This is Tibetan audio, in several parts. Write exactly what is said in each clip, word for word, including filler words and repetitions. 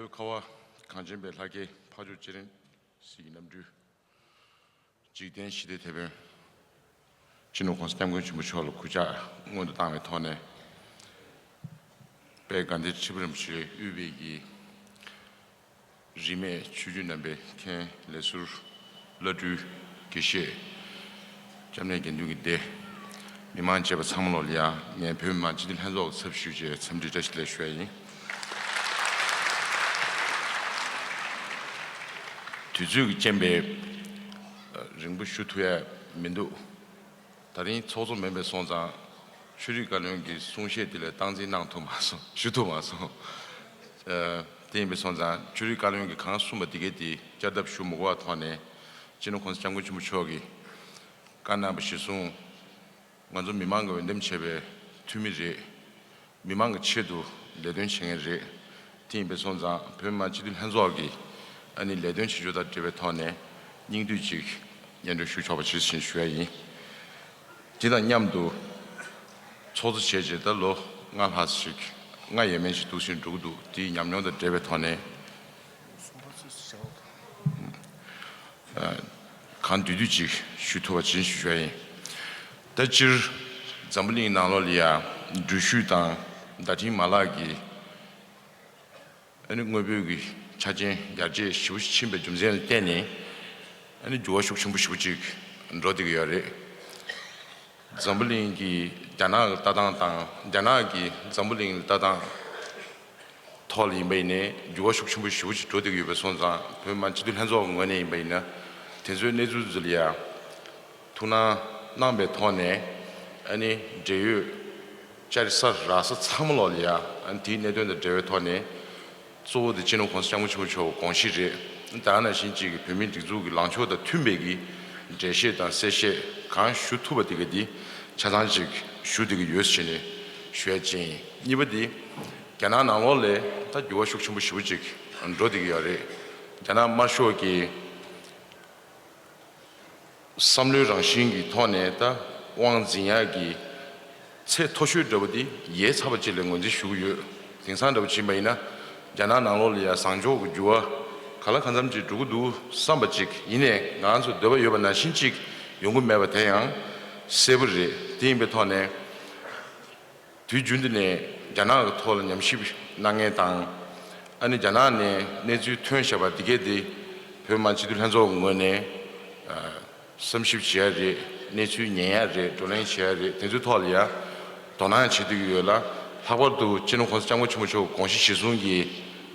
ཁ་བ་གངས་ཅན་པའི་ལྷ་སྐལ་ཕ་ཇོ་རྗེ་རིན་སྐྱིད་ཀྱི་རྣམ་སྤྲུལ། འཇིག་རྟེན་ཞི་བདེའི་དེད་དཔོན་སྤྱི་ནོར་༸གོང་ས་༸སྐྱབས་མགོན་ཆེན་པོ་མཆོག་ལ་གུས་ཕྱག་སྔོན་དུ་བཏང་བའི་ཐོག་ནས། དཔལ་དགའ་ལྡན་ཁྲི་པ་རིན་པོ་ཆེ་དབུས་པའི་གི་རིས་མེད་ཆོས་བརྒྱུད་རྣམ་པའི་མཁན་ལས་ཟུར་བླ་སྤྲུལ་དགེ་བཤེས། སྐྱབས་གནས་དགེ་འདུན་གྱི་སྡེ། མི་མང་བཅས་པ་ཚང་མ་ལོག་ལ་ཡ་ངས་བོད་མི་མང་སྤྱི་འཐུས་ལྷན་ཚོགས་ཀྱི་ཚབ་ཞུས་བྱས་འཚམས་འདྲི་བཀྲ་ཤིས་བདེ་ལེགས་ཞུ་ཡ་ཡིན། དུས་ཚོད་ཀྱི་རྐྱེན་པས་རིང་པོ་ཞུ་ཐུབ་ཡ་མི་འདུག་ད་རིང་ཚོགས་གཙོ་མེད་པའི་སོང་ཙང་ཆོས་རིག་བཀའ་བློན་གྱི་གསུང་བཤད་དེ་ལས་སྟངས་འཛིན་གནང་ཐུབ་མ་སོང་ཞུ་ཐུབ་མ་སོང་། ཨ། དེ་ཡིན་པའི་སོང་ཙང་ཆོས་རིག་བཀའ་བློན་གྱིས་གང་གསུངས་པ་དེ་གས་དེ་བསྐྱར་ལྡབ་ཞུ་མི་དགོས་པ་ཐོག་ནས་སྤྱི་ནོར་༸གོང་ས་༸སྐྱབས་མགོན་ཆེན་པོ་མཆོག་གིས་བཀའ་གནང་བ་གཞིར་བཟུང་། ང་ཚོ་མི་མང་གི་འོས་འདེམས་བྱས་པའི་འཐུས་མི་རེད། མི་མང་གི་ཆེད་དུ་ལས་དོན་བྱེད་མཁན་རེད། དེ་ཡིན་པའི་སོང་ཙང་བོད་མི་མང་སྤྱི་འཐུས་ལྷན་ཚོགས་ཀྱིས་ཨ་ནི་ལས་དོན་བྱེད་ཕྱོགས་དང་འབྲེལ་བའི་ཐོག་ནས་སྙིང་བསྡུས་ཅིག་སྙན་སྒྲོན་ཞུ་ཆོག་པ་ཇི་བཞིན་ཞུ་ཡ་ཡིན། དེ་དང་མཉམ་དུ་ཚོགས་གཙོ་བྱས་རྗེས་ད་ལོ་ལྔ་ལྷག་ཞིག་ལྔ་ཡས་མས་ཤིག་འདུག་བཞིན་འགྲོ་གི་འདུག་དེའི་ཉམས་མྱོང་དང་འབྲེལ་བའི་ཐོག་ནས། གང་བསྡུས་བསྡུས་ཅིག་ཞུ་ཐུབ་པ་ཇི་བཞིན་ཞུ་ཞུ་ཡ་ཡིན། ད་སྤྱིར་འཛམ་བུ་གླིང་ནང་ལོགས་ལ་ཡ་འགྲུལ་བཞུད་དང་བརྡ་འཕྲིན་མ་ལག་གི་ཨ་ནི་དངོས་པོའི་གི་ཆ་རྐྱེན་ཡར་རྒྱས་ཞེ་པོ་ཕྱིན་པའི་རྒྱུ་མཚན་ལ་བརྟེན་ནས་ཨ་ནི་འགྱུར་བ་ཤུགས་ཆེན་པོ་ཞེ་པོ་ཅིག་འགྲོ་བསྡད་ཀྱི་ཡོད་རེད། འཛམ་བུ་གླིང་གི་རྒྱ་ནག་གི་ལྟ་སྟངས་དང་རྒྱ་ནག་གི་འཛམ་བུ་གླིང་ལ་ལྟ་སྟངས་ཐོག་ལ་ཡིན་པ་ཡིན་ནའི་འགྱུར་བ་ཤུགས་ཆེན་པོ་ཞེ་པོ་ཅིག་འགྲོ་བསྡད་ཀྱི་ཡོད་པའི་སོང་ཙང་བོད་མི་མང་སྤྱི་འཐུས་ལྷན་ཚོགས་ཀྱི་ངོས་ནས་ཡིན་པ་ཡིན་ན་དེ་ཚོའི་གནས་ཚུལ་ཚོ་ལ་ཡ་ཐུགས་སྣང་གནང་པའི་ཐོག་ནས་ཨ་ནི་འབྲེལ་ཡོད་ལྕགས་རི་ས་ར་ས་ཚང་མ་ལོག་ལ་ཡ་ཨ་ནི་དེའི་གནད་དོན་དང་འབྲེལ་བའི་ཐོག་ནས། གཙོ་བོ་དེ་སྤྱི་ནོར་༸གོང་ས་༸སྐྱབས་མགོན་ཆེན་པོ་མཆོག་གི་དགོངས་གཞི་རེད། ད་ག་ནང་བཞིན་གཅིག་གི་བོད་མིའི་སྒྲིག་འཛུགས་ཀྱི་ལངས་ཕྱོགས་དང་མཐུན་པའི་གི་འགྲེལ་བཤད་དང་གསལ་བཤད་གང་ཞུ་ཐུབ་པ་དེ་ག་དེ་ཆ་ཚང་ཅིག་ཞུ་བསྡད་ཀྱི་ཡོད་ཟེར་ནས་ཞུ་ཡ་ཅིག་ཡིན། གཉིས་པ་དེ་རྒྱ་ནག་ནང་ལོགས་ལ་ད་འགྱུར་བ་ཤུགས་ཆེན་པོ་ཞེ་པོ་ཅིག་འགྲོ་བསྡད་ཀྱི་ཡོད་རེད། རྒྱ་ནག་དམར་ཤོག་གི་བསམ་བློའི་རང་བཞིན་གྱི་ཐོག་ནས་ད་དབང་འཛིན་ཡག་གི་ཚད་མཐོ་ཤོས་འདྲ་བོ་དེ་ཡལ་ཚར་བ་ཅིག་ལ་ངོས་འཛིན་ཞུ་གི་ཡོད། དེང་སང་འདྲ་བོ་ཕྱིན་པ་ཡིན་ན་རྒྱ་ནག་ནང་ལོགས་ལ་ཡ་བཟང་ཕྱོགས་ཀྱི་འགྱུར་བ་ག་ལ་གང་འཚམ་ཅིག་འགྲོ་གི་འདུག་བསམ་པ་ཅིག་ཡིན་ནའི་ང་ཚོ་འདོད་པ་ཡོད་པ་ནང་བཞིན་ཅིག་ཡོང་གི་མེད་པ་དེ་ཡང་གསལ་པོ་རེད། དེ་ཡིན་པའི་ཐོག་ནས། དུས་རྒྱུན་དུ་ནས་རྒྱ་ནག་གི་ཐོག་ལ་ཉམས་ཞིབ་གནང་མཁན་དང་། ཨ་ནི་རྒྱ་ནག་ནས་གནས་ཚུལ་ཐོན་བཞག་པ་འདི་གས་དེ་བོད་མི་མང་སྤྱི་འཐུས་ལྷན་ཚོགས་ཀྱི་ངོས་ནས་ཨ་བསམ་ཞིབ་བྱེད་ཡ་རེད། གནས་ཚུལ་ཉན་ཡ་རེད། བགྲོ་གླེང་བྱེད་ཡ་རེད། དེ་ཚོའི་ཐོག་ལ་ཡ་དོ་སྣང་བྱེད་བསྡད་ཀྱི་ཡོད་ལ། ལྷག་པར་དུ་སྤྱི་ནོར་༸གོང་ས་༸སྐྱབས་མགོན་ཆེན་པོ་མཆོག་གི་དགོངས་གཞི་གཞིར་བཟུང་གིས་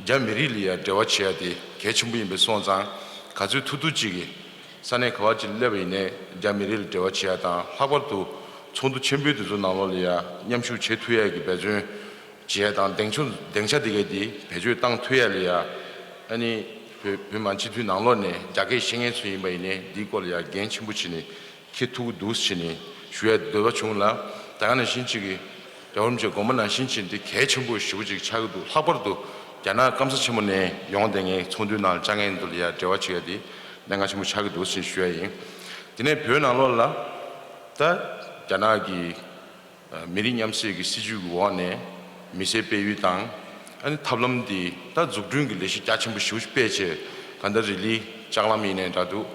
རྒྱ་མི་རིགས་ལ་ཡ་འབྲེལ་བ་བྱེད་ཡ་དེ་གལ་ཆེན་པོ་ཡིན་པས་སོང་ཙང་ག་ཚོད་ཐུབ་ཐུབ་ཅིག་གིས། ས་གནས་ག་བ་ཅིག་སླེབས་པ་ཡིན་ནའི་རྒྱ་མི་རིགས་ལ་འབྲེལ་བ་བྱེད་ཡ་དང་། ལྷག་པར་དུ་ཚོགས་འདུ་ཆེན་པོའི་དེ་ཚོ་ནང་ལོགས་ལ་ཡ་མཉམ་ཞུགས་བྱེད་ཐུབ་ཡ་གི་འབད་བརྩོན་བྱེད་ཡ་དང་། སྡིངས་ཆ་སྡིངས་ཆ་དེ་གས་དེ་བེད་སྤྱོད་བཏང་ཐུབ་ཡ་ལ་ཡ་ཨ་ནི་བོད་བོད་མི་མང་སྤྱི་འཐུས་ནང་ལོགས་ནས་རྒྱ་སྐད་ཤེས་མཁན་ཚོ་ཡིན་པ་ཡིན་ནའི་འདིའི་སྐོར་ལ་ཡ་འགན་ཆེན་པོ་བྱས་ནས་འཁྱེར་ཐུབ་ཀྱི་འདུག་ཟེར་ནས་ཞུ་ཡ་འདོད་པ་བྱུང་ལ། ད་ག་ནང་བཞིན་ཅིག་གི་རྒྱལ་བ་རིན་པོ་ཆེའི་དགོངས་པ་ནང་བཞིན་བྱས་ནས་དེ་གལ་ཆེན་པོ་ཞེ་པོ་ཅིག་ཆགས་ཀྱི་འདུག་ལྷག་པར་དུ་རྒྱ་ནག་སྐམ་ས་ཆེན་མོ་ནས་ཡོང་བསྡད་མཁན་ཚོགས་འདུའི་ནང་ལ་བཅར་མཁན་ཚོ་ལ་ཡ་འབྲེལ་བ་བྱེད་ཡ་དེ་གནད་འགག་ཆེན་པོ་ཆགས་ཀྱི་འདུག་ཅེས་ཞུ་ཡ་ཡིན། དེ་ནས་བོད་ནང་ལོགས་ལ་ད་རྒྱ་ནག་གི་ཨ་མི་རིགས་མཉམ་བསྲེས་ཀྱི་སྲིད་བྱུས་ཀྱི་འོག་ནས་མི་སེར་སྤེལ་ཡུལ་དང་། ཨ་ནི་ཐབས་ལམ་འདི་ད་འཛུགས་སྐྲུན་གྱི་ལས་གཞི་རྒྱ་ཆེན་པོ་ཞེ་པོ་ཅིག་སྤེལ་བྱས། གང་ལྟར་རི་ལི་ལྕགས་ལམ་ཡིན་ནའི་འདྲ་འདུག་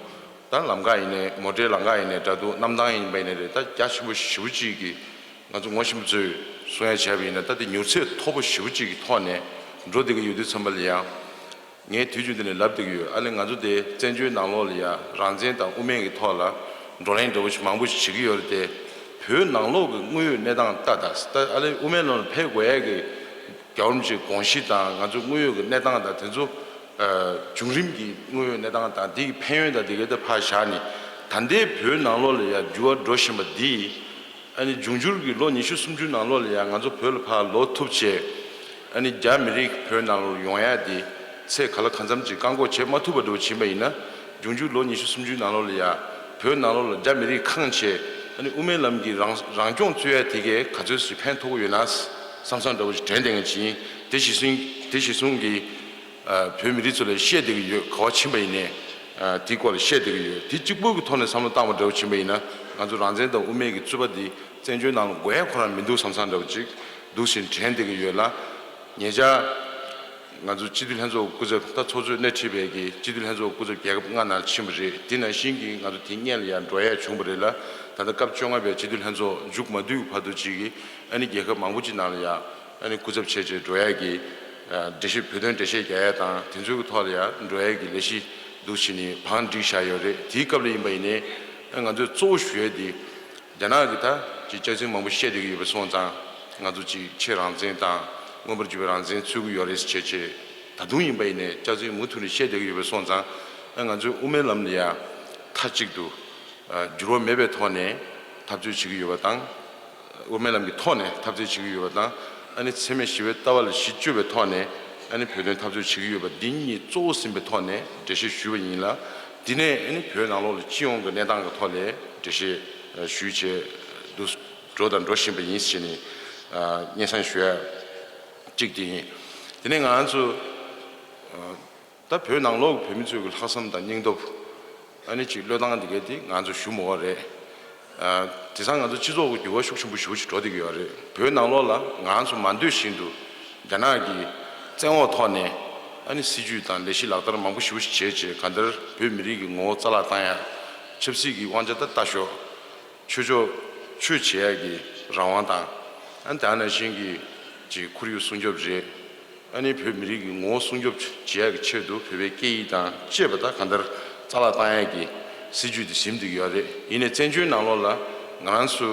ད་ལམ་ཁ་ཡིན་ནའི་མོ་ཊའི་ལམ་ཁ་ཡིན་ནའི་འདྲ་འདུག་གནམ་ཐང་ཡིན་པ་ཡིན་ནའི་རེད། ད་རྒྱ་ཆེན་པོ་ཞེ་པོ་ཅིག་གི་ང་ཚོ་ངོ་ཤེས་པ་ཚོས་གསུང་ཡ་བྱས་པ་ཡིན་ན་ད་དེ་མྱུར་ཚད་མཐོ་པོ་ཞེ་པོ་ཅིག་གི་ཐོག་ནས་འགྲོ་བསྡད་ཀྱི་ཡོད་དུས་ཙམ་པ་ལ་ཡང་། ངས་དུས་རྒྱུན་དུ་ནས་ལབ་བསྡད་ཀྱི་ཡོད། ཨ་ལས་ང་ཚོ་དེ་བཙན་བྱོལ་ནང་ལོགས་ལ་ཡ་རང་བཙན་དང་དབུ་མའི་གི་ཐོག་ལ་བགྲོ་གླེང་འདྲ་བོ་ཞིག་མང་པོ་ཞིག་བྱེད་ཀྱི་ཡོད་རེད་དེ། བོད་ནང་ལོགས་ཀྱི་དངོས་ཡོད་གནས་སྟངས་ལྟ་ད་ད་ཨ་ལས་དབུ་མའི་ལམ་ལ་ཕེབས་དགོས་ཡ་གི་རྒྱལ་བ་རིན་པོ་ཆེའི་དགོངས་གཞི་དང་ང་ཚོ་དངོས་ཡོད་ཀྱི་གནས་སྟངས་དང་དེ་ཚོ་ཨ་བྱུང་རིམ་གྱི་དངོས་ཡོད་གནས་སྟངས་དང་དེ་གི་ཕན་ཡོན་དང་དེ་གའི་ད་ཕར་བཞག་ནས། ད་ལྟའི་བོད་ནང་ལོགས་ལ་ཡ་འགྱུར་བ་འགྲོ་བཞིན་པ་འདི། ཨ་ནི་འབྱུང་འགྱུར་གྱི་ལོ་ཉི་ཤུ་སུམ་ཅུ་ནང་ལོགས་ལ་ཡང་ང་ཚོ་བོད་ལ་ཕར་ལོག་ཐུབ་བྱས། ཨ་ནི་རྒྱ་མི་རིགས་བོད་ནང་ལོགས་ཡོང་ཡ་དེ་ཚད་ག་ལ་གང་འཚམ་ཅིག་བཀག་འགོག་བྱེད་མ་ཐུབ་པ་འདྲ་བོ་ཕྱིན་པ་ཡིན་ན། འབྱུང་འགྱུར་ལོ་ཉི་ཤུ་སུམ་ཅུའི་ནང་ལོགས་ལ་ཡ་བོད་ནང་ལོགས་ལ་རྒྱ་མི་རིགས་ཁེངས་བྱས། ཨ་ནི་དབུ་མའི་ལམ་གྱི་རང་རང་སྐྱོང་རྩོད་ཡ་དེ་གས་ག་ཚོད་ཅིག་ཕན་ཐོགས་ཀྱི་ཡོད་ན་བསམ་བསམ་འདྲ་བོ་ཞིག་དྲན་བསྡད་མཁན་ཅིག་ཡིན། དེ་གཞི་བཟུང་དེ་གཞི་བཟུང་གི་ཨ་བོད་མི་རིགས་ཚོ་ལ་བཤད་བསྡད་ཀྱི་ཡོད། ག་པར་ཕྱིན་པ་ཡིན་ནའི་ཨ་དེའི་སྐོར་ལ་བཤད་བསྡད་ཀྱི་ཡོད། དེ་གཅིག་པུ་གི་ཐོག་ནས་བསམ་བློ་བཏང་བ་འདྲ་བོ་ཕྱིན་པ་ཡིན་ན། ང་ཚོ་རང་བཙན་དང་དབུ་མའི་གི་རྩོད་པ་འདི་བཙན་བྱོལ་ནང་ལ་དགོས་ཡ་ཁོ་རང་མི་འདུག་བསམ་བསམ་འདྲ་བོ་ཅིག་འདུག་ཟེར་དྲན་བསྡད་ཀྱི་ཡོད་ལ། ཉེ་ཆར་ ང་ཚོ་སྤྱི་འཐུས་ལྷན་ཚོགས་སྐུ་ཚབ། ད་ཚོགས་གཙོས་སྣེ་ཁྲིད་པའི་གི་སྤྱི་འཐུས་ལྷན་ཚོགས་སྐུ་ཚབ་རྒྱལ་ཁབ་ལྔ་ནང་ཕྱིན་པ་རེད། དེ་ནང་བཞིན་གྱི་ང་ཚོ་དེ་སྔོན་ལ་ཡང་འགྲོ་ཡ་བྱུང་བ་རེད་ལ། ད་ལྟ་སྐབས་བཅོ་ལྔ་པའི་སྤྱི་འཐུས་ལྷན་ཚོགས་མཇུག་མ་བསྡུས་བར་དུ་ཅིག་གི་ཨ་ནི་རྒྱལ་ཁབ་མང་པོ་ཅིག་ནང་ལ་ཡང་ཨ་ནི་སྐུ་ཚབ་བྱས་བྱས་འགྲོ་ཡ་གི་འགྲེལ་བཤད། བོད་དོན་འགྲེལ་བཤད་རྒྱག་ཡ་དང་དེ་ཚོའི་གི་ཐོག་ལ་ཡང་འགྲོ་ཡ་གི་ལས་གཞི་འདུག་བྱས་ནས་བང་བསྒྲིགས་བཞག་ཡོད་རེད། དེའི་སྐབས་ལ་ཡིན་པ་ཡིན་ནའི་ང་ཚོས་གཙོ་བོ་ཞུ་ཡ་དེ། རྒྱ་ནག་གིས་ད་ཅིག་སྐྱག་རྫུན་མང་པོ་བཤད་བསྡད་ཀྱི་ཡོད་པ་སོང་ཙང་། ང་ཚོ་ཅིག་ཕྱེད་རང་བཙན་དང་མངོན་པར་གྱུར་པའི་རང་བཙན་རྩོད་ཀྱི་ཡོད་རེད་ཟེར་བྱས་བྱས། ད་དུང་ཡིན་པ་ཡིན་ནའི་སྐྱག་རྫུན་མུ་མཐུད་ནས་བཤད་བསྡད་ཀྱི་ཡོད་པ་སོང་ཙང་། ང་ཚོས་དབུ་མའི་ལམ་ལ་ཡ་མཐའ་གཅིག་ཏུ་འགྱུར་བ་མེད་པའི་ཐོག་ནས་འཐབ་རྩོད་བྱེད་ཀྱི་ཡོད་པ་དང་། དབུ་མའི་ལམ་གྱི་ཐོག་ནས་འཐབ་རྩོད་བྱེད་ཀྱི་ཡོད་པ་དང་། ཨ་ནི་འཚེ་མེད་ཞི་བའི་ལྟ་བ་ལ་གཞི་བཅོལ་བའི་ཐོག་ནས་ཨ་ནི་བོད་དོན་འཐབ་རྩོད་བྱེད་ཀྱི་ཡོད་པ་འདི་གཉིས་གཙོ་བོ་ཟིན་པའི་ཐོག་ནས་འགྲེལ་བཤད་ཞུས་པ་ཡིན་ལ། འདི་ནས་ཨ་ནི་བོད་ནང་ལོགས་ལ་སྤྱི་ཡོངས་ཀྱི་གནས་སྟངས་ཀྱི་ཐོག་ལ་འགྲེལ་བཤད་ཞུས་བྱས་འདུག་འགྲོ་དང་འགྲོ་བཞིན་པ་ཡིན་ཟེར་ནས་སྙན་སེང་ཞུ་ཡ་གཅིག་དེ་ཡིན། དེ་ནས་ང་ཚོ་ད་བོད་ནང་ལོགས་ཀྱི་བོད་མི་ཚོའི་གི་ལྷག་བསམ་དང་སྙིང་སྟོབས། ཨ་ནི་ཅིག་བློས་བཏང་འདི་གས་དེ་ང་ཚོ་ཞུ་མི་དགོས་རེད། ཨ། དེང་སང་ང་ཚོ་སྤྱི་ཚོགས་ཀྱི་འགྱུར་བ་ཤུགས་ཆེན་པོ་ཞེ་པོ་ཞིག་འགྲོ་བསྡད་ཀྱི་ཡོད་རེད། བོད་ནང་ལོགས་ལ་ང་ཚོ་མ་འདོད་བཞིན་དུ་རྒྱ་ནག་གི་བཙན་འོག་ཐོག་ནས་ཨ་ནི་སྲིད་ཇུས་དང་ལས་གཞི་ལག་བསྟར་མང་པོ་ཞེ་པོ་ཞིག་བྱས་བྱས། གང་ལྟར་བོད་མི་རིགས་ཀྱི་ངོ་བོ་རྩ་བརླག་བཏང་ཡ། ཆབ་སྲིད་ཀྱི་དབང་ཆ་ད་ལྟ་ཞོག་ཆོས་ཕྱོགས་ཆོས་བྱེད་ཡ་གི་རང་དབང་དང་། ཨ་ནི་དེ་ནང་བཞིན་གྱི་ཅིག་ཁོར་ཡུག་སྲུང་སྐྱོབ་རེད། ཨ་ནི་བོད་མི་རིགས་ཀྱི་ངོ་བོ་སྲུང་སྐྱོབ་བྱེད་ཡག་གི་ཆེད་དུ་བོད་པའི་སྐད་ཡིག་དང་བཅས་པ་ད་གང་ལྟར་རྩ་བརླག་བཏང་ཡག་གི་སྲིད་ཇུས་དེ་ཟིན་བསྡད་ཀྱི་ཡོད་རེད། ཡིན་ནའི་བཙན་བྱོལ་ནང་ལོགས་ལ་ང་རང་ཚོ་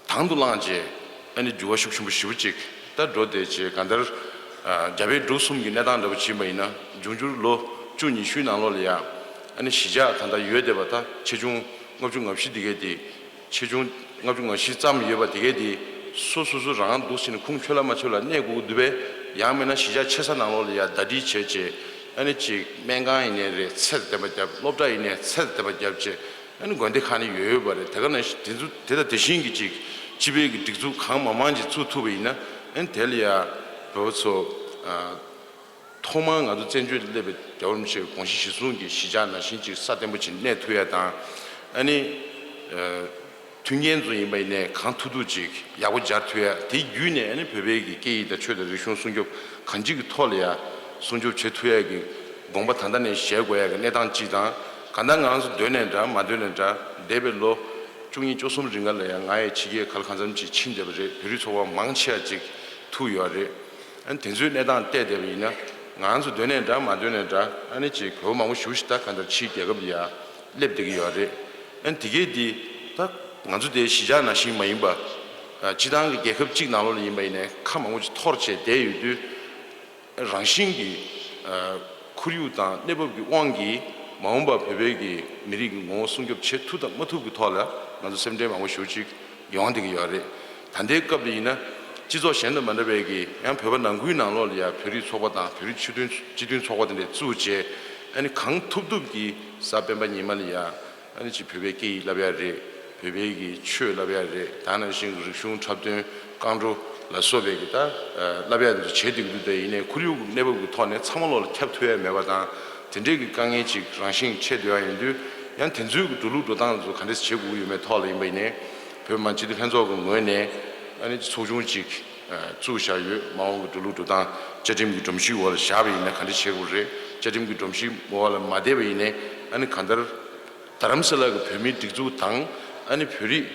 དང་དུ་བླངས་བྱས་ཨ་ནི་འགྱུར་བ་ཤུགས་ཆེན་པོ་ཞེ་པོ་ཅིག་ད་འགྲོ་བསྡད་བྱས། གང་ལྟར་ཨ་རྒྱ་བལ་འབྲུག་གསུམ་གྱི་གནས་སྟངས་འདྲ་པོ་ཕྱིན་པ་ཡིན་ན། འབྱུང་འགྱུར་ལོ་བཅུ་ཉི་ཤུའི་ནང་ལོགས་ལ་ཡ་ཨ་ནི་གཞིས་ཆགས་ད་ལྟ་ཡོད་བསྡད་པ་ད་ཆེ་ཆུང་ལྔ་བཅུ་ང་བཞི་འདི་གས་དེ། ཆེ་ཆུང་ལྔ་བཅུ་ང་བཞི་ཙམ་ཡོད་པ་དེ་གས་དེ་སོ་སོ་སོ་རང་འདུག་ཟེར་ནས་ཁུངས་འཁྱོལ་ལ་མ་འཁྱོལ་ལ་གནས་དགོས་ཀྱི་འདུག་པས། ཡང་མིན་ན་གཞིས་ཆགས་ཆེ་ས་ནང་ལོགས་ལ་ཡ་ཟླ་སྒྲིལ་བྱས་བྱས། ཨ་ནི་ཅིག་སྨན་ཁང་ཡིན་ནའི་རེད་ཚད་ལྡན་པ་བརྒྱབ། སློབ་གྲྭ་ཡིན་ནའི་ཚད་ལྡན་པ་བརྒྱབ་བྱས། ཨ་ནི་དགོན་སྡེ་ཁག་ནས་ཡོད་ཡོད་པ་རེད། དེ་ག་ནང་བཞིན་དེ་ཚོ་དེ་དང་དེ་བཞིན་གྱི་ཅིག་སྤྱི་པའི་གི་སྒྲིག་འཛུགས་གང་མང་མང་ཅིག་བཙུགས་ཐུབ་པ་ཡིན་ན། ཨ་ནི་དེ་ལ་ཡ་བོད་པ་ཚོ་ཨ། ཐོག་མར་ང་ཚོ་བཙན་བྱོལ་དུ་སླེབས་པའི་རྒྱལ་བ་རིན་པོ་ཆེའི་དགོངས་གཞི་གཞིར་བཟུང་གིས་གཞིས་ཆགས་ནང་བཞིན་ཅིག་སྲ་བརྟན་པོ་ཅིག་གནས་ཐུབ་ཡ་དང་། ཨ་ནི་ཨ་མཐུན་རྐྱེན་ཚོ་ཡིན་པ་ཡིན་ནའི་གང་ཐུབ་ཐུབ་ཅིག་ཡག་པོ་སྦྱར་ཐུབ་ཡ། དེ་བརྒྱུད་ནས་ཨ་ནི་བོད་པའི་གི་སྐད་ཡིག་དང་ཆོས་དང་རིག་གཞུང་སྲུང་སྐྱོབ་གང་ཅིའི་གི་ཐོག་ལ་ཡ་སྲུང་སྐྱོབ་བྱེད་ཐུབ་ཡ་གི་དགོངས་པ་ད་ལྟ་ནས་བཞེས་དགོས་ཡ་གི་གནས་སྟངས་ཅིག་དང་། གང་ལྟར་ང་རང་ཚོ་འདོད་ནའི་འདྲ་མ་འདོད་ནའི་འདྲ་འདས་པའི་ལོ་བཅུ་གཉིས་བཅུ་གསུམ་རིང་ག་ལ་ཡ་ང་ཡི་ཕྱི་རྒྱལ་ག་ལ་གང་འཚམ་ཅིག་ཕྱིན་བསྡད་པ་རེད། བོད་རིགས་ཚོགས་པ་མང་ཆེ་བ་ཅིག་ཐུག་ཡོད་རེད། ཨ་ནི་དེ་ཚོའི་གནས་སྟངས་བལྟས་བསྡད་པ་ཡིན་ན། ང་ཚོ་འདོད་ནའི་འདྲ་མ་འདོད་ནའི་འདྲ་ཨ་ནི་ཅིག་བོད་པ་མང་པོ་ཞེ་པོ་ཞིག་ད་ག་འདྲ་ཕྱིའི་རྒྱལ་ཁབ་ལ་ཡ་སླེབས་བསྡད་ཀྱི་ཡོད་རེད། ཨ་ནི་དེ་གས་དེ་ད་ང་ཚོ་དེ་གཞིས་ཆགས་ནང་བཞིན་མ་ཡིན་པ། ཨ་སྤྱི་བཏང་གི་རྒྱལ་ཁབ་གཅིག་ནང་ལོགས་ལ་ཡིན་པ་ཡིན་ནའི་ཁ་མང་པོ་ཅིག་འཐོར་བྱས་བསྡད་ཡོད་དུས། རང་བཞིན་གྱི་ཨ་ཁོར་ཡུག་དང་གནས་བབ་ཀྱི་དབང་གིས་མ་འོངས་པར་བོད་པའི་གི་མི་རིགས་ཀྱི་ངོ་བོ་སྲུང་སྐྱོབ་བྱེད་ཐུབ་དང་མ་ཐུབ་ཀྱི་ཐོག་ལ་ང་ཚོ་སེམས་ཁྲལ་མང་པོ་ཞེ་པོ་ཅིག་ཡོང་བསྡད་ཀྱི་ཡོད་རེད། ད་ལྟའི་སྐབས་ལ་ཡིན་ན་སྤྱི་ཚོགས་གཞན་དང་མ་འདྲ་བའི་གི་ཡང་བོད་པ་ནང་ཁུལ་ནང་ལོགས་ལ་ཡང་བོད་རིགས་ཚོགས་པ་དང་བོད་རིགས་སྤྱི་མཐུན་སྤྱི་མཐུན་ཚོགས་པ་དེ་འདྲས་བཙུགས་བྱས། ཨ་ནི་གང་ཐུབ་ཐུབ་ཀྱིས་གཟའ་སྤེན་པ་ཉི་མ་ལ་ཡང་ཨ་ནི་ཅིག་བོད་པའི་སྐད་ཡིག་བསླབ་ཡ་རེད། བོད་པའི་གི་ཆོས་བསླབ་ཡ་རེད། ད་ནང་བཞིན་རིག་གཞུང་འཁྲབ་སྟོན་རྐང་བྲོ་ལ་སོགས་པའི་གི་ད་བསླབ་ཡ་དེ་ཚོ་བྱེད་བསྡད་ཀྱི་འདུག་དེ་ཡིན་ནའི་ཁོར་ཡུག་གི་གནས་བབ་ཀྱི་ཐོག་ནས་ཚང་མ་ལོག་ལ་ཁྱབ་ཐུབ་ཡ་མེད་པ་དང་། དེ་འདྲའི་གི་དཀའ་ངལ་ཅིག་རང་བཞིན་འཕྲད་སྡོད་ཡ་ཡིན་དུས། ཡང་དེ་ཚོའི་གི་འགྲོ་ལུགས་འགྲོ་སྟངས་དེ་ཚོ་ག་འདྲས་བྱེད་དགོས་ཀྱི་ཡོད་མེད་ཐོག་ལ་ཡིན་པ་ཡིན་ནའི། བོད་མི་མང་སྤྱི་འཐུས་ལྷན་ཚོགས་ཀྱི་ངོས་ནས་ཨ་ནི་ཚོགས་ཆུང་ཅིག་བཙུགས་བཞག་ཡོད། མ་འོངས་ཀྱི་འགྲོ་ལུགས་འགྲོ་སྟངས་བཅའ་ཁྲིམས་ཀྱི་སྒྲོམ་གཞིའི་འོག་ལ་བཞག་པ་ཡིན་ན་ག་འདྲ་བྱེད་དགོས་རེད། བཅའ་ཁྲིམས་ཀྱི་སྒྲོམ་གཞིའི་འོག་ལ་མ་བསྡད་པ་ཡིན་ནའི་ཨ་ནི་གང་ལྟར་རྡ་རམ་ས་ལ་གི་བོད་མིའི་སྒྲིག་འཛུགས་དང་ཨ་ནི་བོད་རིགས་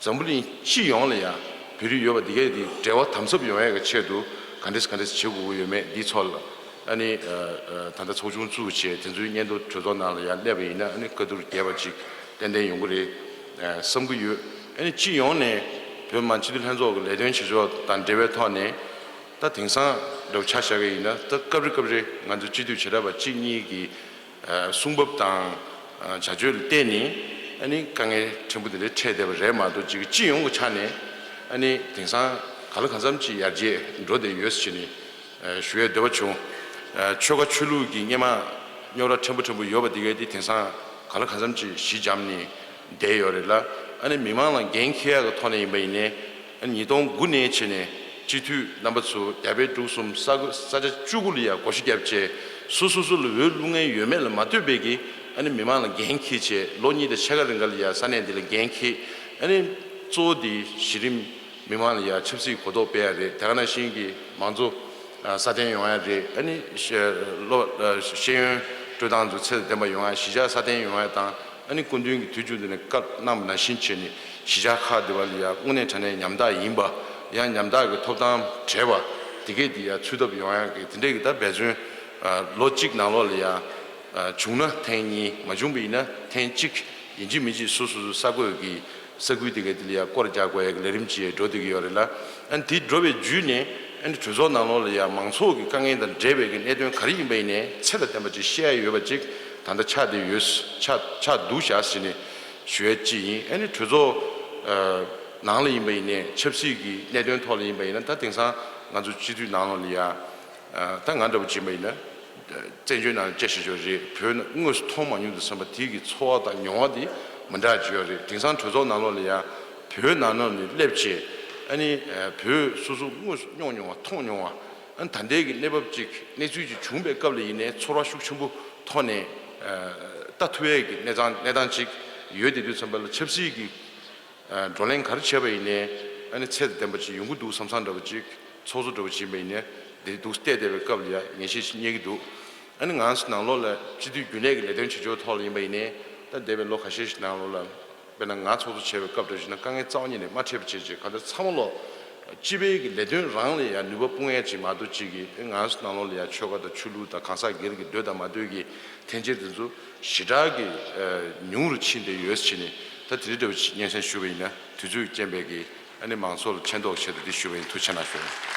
འཛམ་བུ་གླིང་སྤྱི་ཡོངས་ལ་ཡང་བོད་རིགས་ཡོད་པ་འདི་གས་དེ་འབྲེལ་བ་དམ་ཟབ་ཡོང་ཡ་གི་ཆེད་དུ་ག་འདྲས་ག་འདྲས་བྱེད་དགོས་ཀྱི་ཡོད་མེད་འདིའི་ཐོག་ལ། ཨ་ནི་ད་ལྟ་ཚོགས་ཆུང་བཙུགས་བྱས་དེ་ཚོའི་སྙན་ཐོ་གྲོས་ཚོགས་ནང་ལ་ཡང་སླེབས་པ་ཡིན་ན་ཨ་ནི་བཀའ་བསྡུར་རྒྱས་པ་ཅིག་ཏན་ཏན་ཡོང་གི་རེད་བསམ་གྱི་ཡོད། ཨ་ནི་སྤྱི་ཡོངས་ནས་བོད་མི་མང་སྤྱི་འཐུས་ལྷན་ཚོགས་ཀྱི་ལས་དོན་བྱེད་ཕྱོགས་དང་འབྲེལ་བའི་ཐོག་ནས་ད་དེང་སང་འདྲ་པོ་ཆ་བཞག་གི་ཡིན་ན། ད་སྐབས་རེ་སྐབས་རེ་ང་ཚོ་སྤྱི་འཐུས་བྱེ་བྲག་པ་གཅིག་གཉིས་ཀྱིས་གསུང་བབ་དང་བྱ་སྤྱོད་ལ་བརྟེན་ནས་ཨ་ནི་དཀའ་ངལ་ཕྲན་བུ་དེ་འདྲ་འཕྲད་བསྡད་པ་རེད་མ་གཏོགས། ཅིག་སྤྱི་ཡོངས་ཀྱི་ཆ་ནས་ཨ་ནི་དེང་སང་ག་ལ་གང་འཚམ་ཅིག་ཡར་རྒྱས་འགྲོ་བསྡད་ཡོད་ཟེར་ནས་ཞུ་ཡས་འདོད་པ་བྱུང་། ཆོལ་ཁ་ཆོས་ལུགས་ཀྱི་སྔོན་མ་རྙོག་དྲ་ཕྲན་བུ་ཕྲན་བུ་ཡོད་པ་དེ་གས་དེ་དེང་སང་ག་ལ་གང་འཚམ་ཅིག་ཞི་འཇམ་ནས་བསྡད་ཡོད་རེད་ལ། ཨ་ནི་མི་མང་ལ་འགན་འཁྱེར་ཡག་གི་ཐོག་ནས་ཡིན་པ་ཡིན་ནའི། ཨ་ནི་ཉིས་སྟོང་དགུ་ནས་བྱས་ནས་སྤྱི་འཐུས་རྣམ་པ་ཚོ་རྒྱ་བལ་འབྲུག་གསུམ་ས་ས་ཆ་བཅུ་དགུ་ལ་ཡང་བགོ་བཤའ་བརྒྱབ་བྱས། སོ་སོ་སོ་ལ་འོས་བླུག་མཁན་ཡོད་མེད་ལ་མ་ལྟོས་པའི་གི་ཨ་ནི་མི་མང་ལ་འགན་འཁྱེར་བྱས། ལོ་གཉིས་དང་ཕྱེད་ཀ་རིང་ག་ལ་ཡང་ས་གནས་འདི་ལ་འགན་འཁྱེར། ཨ་ནི་གཙོ་བོ་དེ་གཞི་རིམ་མི་མང་ལ་ཡང་ཆབ་སྲིད་གོ་རྟོགས་སྤེལ་ཡ་རེད། དེ་ག་ནང་བཞིན་གྱི་མང་གཙོ་ སྲ་བརྟན་ཡོང་ཡ་རེད། ཨ་ནི་ཤེས་ཤེས་ཡོན་སྤྲོད་སྟངས་ཚོ་ཚད་དང་ལྡན་པ་ཡོང་ཡ། གཞིས་ཆགས་སྲ་བརྟན་ཡོང་ཡ་དང་། ཨ་ནི་སྐུ་མདུན་གྱིས་དུས་རྒྱུན་དུ་ནས་བཀའ་གནང་བ་ནང་བཞིན་བྱས་ནས་གཞིས་ཆགས་ཁག་དེ་བ་ལ་ཡ་དངོས་གནས་དྲང་གནས་ཉམ་ཐག་ཡིན་པ། ཡང་ཉམ་ཐག་གི་ཐོབ་ཐང་བྲལ་བ་དེ་གས་དེ་ཡ་ཚུད་ཐབས་ཡོང་ཡ་གི་དེ་འདྲས་ཀྱི་ད་འབད་བརྩོན་ལོ་གཅིག་ནང་ལོགས་ལ་ཡ་བྱུང་ན་ཐེངས་གཉིས། མ་བྱུང་བ་ཡིན་ན་ཐེངས་གཅིག་ཡིན་གཅིག་མིན་གཅིག་སོ་སོ་སོའི་ས་ཁུལ་གྱི་ས་ཁུལ་དེ་གའི་དེ་ལ་ཡ་སྐོར་རྒྱག་དགོས་ཡ་གི་ལས་རིམ་ཅིག་འགྲོ་བསྡད་ཀྱི་ཡོད་རེད་ལ། ཨ་ནི་དེ་འགྲོ་བའི་བརྒྱུད་ནས་ཨ་ནི་གྲོས་ཚོགས་ནང་ལོགས་ལ་ཡ་མང་ཚོགས་ཀྱི་དཀའ་ངལ་དང་འབྲེལ་བའི་གི་གནད་དོན་ག་རེ་ཡིན་པ་ཡིན་ནའི་ཚད་དང་ལྡན་པ་ཅིག་བཤད་ཡ་ཡོད་པ་ཅིག་ད་ལྟ་ཆགས་བསྡད་ཡོད། ཆགས་ཆགས་འདུག་བཞག་ཟེར་ནས་ཞུ་ཡ་ཅིག་ཡིན། ཨ་ནི་གྲོས་ཚོགས་ནང་ལ་ཡིན་པ་ཡིན་ནའི་ཆབ་སྲིད་ཀྱི་གནད་དོན་ཐོག་ལ་ཡིན་པ་ཡིན་ན། ད་དེང་སང་ང་ཚོ་སྤྱི་འཐུས་ནང་ལོགས་ལ་ཡ་ད་ང་འདྲ་པོ་ཅིག་ཡིན་པ་ཡིན་ན། བཙན་བྱོལ་ནང་དཔྱད་ཞིབ་ཕྱོགས་རེད། བོད་ནང་དངོས་སུ་མཐོང་མ་མྱོང་དུས་ཙམ་པ་དེའི་གི་ཚོར་བ་དང་མྱོང་བ་དེ་མི་འདྲ་ཅིག་ཡོད་རེད། དེང་སང་གྲོས་ཚོགས་ནང་ལོགས་ལ་ཡ་བོད་ནང་ལོགས་ནས་སླེབས་བྱས་ཨ་ནི་བོད་སོ་སོ་དངོས་སུ་མྱོང་མྱོང་བ་མཐོང་མྱོང་བ། ཨ་ནི་ད་ལྟའི་གི་གནས་བབ་ཅིག་གནས་ཚུལ་ཅིག་བྱུང་བའི་སྐབས་ལ་ཡིན་ནའི་ཚོར་བ་ཤུགས་ཆེན་པོ་ཐོག་ནས་ལྟ་ཐུབ་ཡས་ཀྱི་གནས་སྟངས་གནས་སྟངས་ཅིག་ཡོད་དེ་དུས་ཙམ་པ་ལ་ཆབ་སྲིད་ཀྱི་བགྲོ་གླེང་ག་རེ་བྱས་པ་ཡིན་ནའི་ཨ་ནི་ཚད་དང་ལྡན་པ་ཅིག་ཡོང་གི་འདུག་བསམ་བསམ་འདྲ་པོ་ཅིག་ཚོགས་གཙོ་འདྲ་པོ་ཅིག་ཡིན་པ་ཡིན་ནའི་དེ་འདུག་བལྟས་བསྡད་པའི་སྐབས་ལ་ཡ་ངེས་ཤེས་ཤིག་རྙེད་ཀྱི་འདུག་ཨ་ནི་ང་ཚོ་ནང་ལོགས་ལ་སྤྱི་འཐུས་རྒྱུན་ལས་ཀྱི་ལས་དོན་བྱེད་ཕྱོགས་ཐོག་ལ་ཡིན་པ་ཡིན་ནའི་ད་འདས་པའི་ལོ་ཁ་ཤས་ཤིག་ནང་ལོགས་ལ་དཔེར་ན་ང་ཚོགས་གཙོ་བྱས་པའི་སྐབས་འདྲ་ཞིག་ན་དཀའ་ངལ་རྩ་བ་ཉིད་ནས་མ་འཕྲད་པ་བྱས་བྱས་གང་ལྟར་ཚང་མ་ལོག་སྤྱི་པའི་གི་ལས་དོན་རང་ལ་ཡང་ནུས་པ་སྤུངས་ཡ་ཅིག་མ་གཏོགས་ཅིག་གི་ང་ཚོ་ནང་ལོགས་ལ་ཡང་ཆོལ་ཁ་དང་ཆོས་ལུགས་དང་གང་ཟག་སྒེར་གྱི་འདོད་དང་མ་འདོད་ཀྱི་འཐེན་འཁྱེར་དེ་ཚོ་ཞེ་དྲག་གི་ཉུང་རུ་ཕྱིན་བསྡད་ཡོད་ཟེར་ནས། ད་དེ་རིང་འདྲ་བོ་ཅིག་སྙན་སེང་ཞུས་པ་ཡིན་ན་དུས་ཚོད་རྐྱེན་པས་ཀྱི་ཨ་ནི་མང་ཚོགས་ལ་མཁྱེན་རྟོགས་ཆེད་དུ་འདི་ཞུས་པ་ཡིན། ཐུགས་རྗེ་གནང་ཞུ།